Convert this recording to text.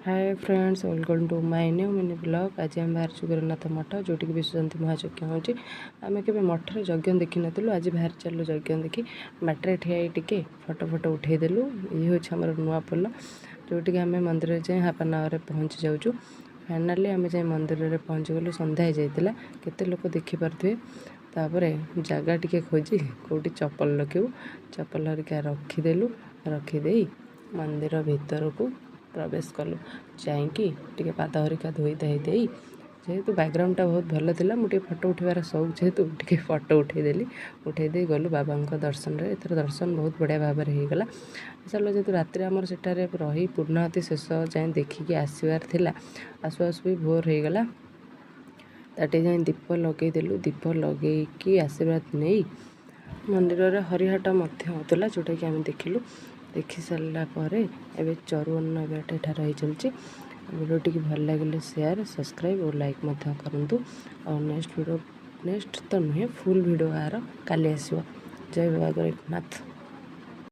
Hi friends, welcome to my new mini vlog. ଆଜି ଆମେ ବାହାରିଛୁ ଗୋରଖନାଥ ମଠ, ଯେଉଁଠିକି ବିଶ୍ୱଶାନ୍ତି ମହାଯଜ୍ଞ ହେଉଛି। ଆମେ କେବେ ମଠରେ ଯଜ୍ଞ ଦେଖିନଥିଲୁ। ଆଜି ବାହାରି ଚାଲିଲୁ ଯଜ୍ଞ ଦେଖି। ବାଟରେ ଠିଆ ହେଇ ଟିକେ ଫଟୋ ଫଟୋ ଉଠେଇଦେଲୁ। ଇଏ ହେଉଛି ଆମର ନୂଆ ପୋଲ, ଯେଉଁଠିକି ଆମେ ମନ୍ଦିରରେ ଯାଇ ହାଫ୍ ଆନ୍ ଆୱାରରେ ପହଞ୍ଚି ଯାଉଛୁ। ଫାଇନାଲି ଆମେ ଯାଇ ମନ୍ଦିରରେ ପହଞ୍ଚିଗଲୁ। ସନ୍ଧ୍ୟା ହେଇଯାଇଥିଲା। କେତେ ଲୋକ ଦେଖିପାରୁଥିବେ। ତାପରେ ଜାଗା ଟିକେ ଖୋଜି କେଉଁଠି ଚପଲ ରଖିବୁ, ଚପଲ ହେରିକା ରଖିଦେଲୁ। ରଖିଦେଇ ମନ୍ଦିର ଭିତରକୁ ପ୍ରବେଶ କଲୁ। ଯାଇକି ଟିକେ ପାଦ ହରିକା ଧୋଇ ଧାଇ ଦେଇ, ଯେହେତୁ ବ୍ୟାକଗ୍ରାଉଣ୍ଡଟା ବହୁତ ଭଲ ଥିଲା, ମୁଁ ଟିକେ ଫଟୋ ଉଠେଇବାର ସଉକ ଯେହେତୁ, ଟିକେ ଫଟୋ ଉଠେଇଦେଲି। ଉଠେଇ ଦେଇ ଗଲୁ ବାବାଙ୍କ ଦର୍ଶନରେ। ଏଥର ଦର୍ଶନ ବହୁତ ବଢ଼ିଆ ଭାବରେ ହେଇଗଲା। ଚାଲ, ଯେହେତୁ ରାତିରେ ଆମର ସେଠାରେ ରହି ପୂର୍ଣ୍ଣାହୁତି ଶେଷ ଯାଏଁ ଦେଖିକି ଆସିବାର ଥିଲା, ଆସୁ ଆସୁ ବି ଭୋର ହେଇଗଲା। ତାଠି ଯାଇ ଦୀପ ଲଗେଇଦେଲୁ। ଦୀପ ଲଗେଇକି ଆଶୀର୍ବାଦ ନେଇ ମନ୍ଦିରରେ ହରିହାଟ ମଧ୍ୟ ହେଉଥିଲା, ଯେଉଁଟାକି ଆମେ ଦେଖିଲୁ। ଦେଖି ସାରିଲା ପରେ ଏବେ ଚରୁଅନ୍ନ ଏବେ ଏଠାରେ ରହି ଚାଲିଛି। ଭିଡ଼ିଓ ଟିକେ ଭଲ ଲାଗିଲେ ସେୟାର, ସବସ୍କ୍ରାଇବ୍ ଓ ଲାଇକ୍ ମଧ୍ୟ କରନ୍ତୁ। ଆଉ ନେକ୍ସଟ ଭିଡ଼ିଓ, ନେକ୍ସଟ ତ ନୁହେଁ, ଫୁଲ୍ ଭିଡ଼ିଓ ଆର କାଲି ଆସିବ। ଜୟ ବାବା ଗୋରଖନାଥ।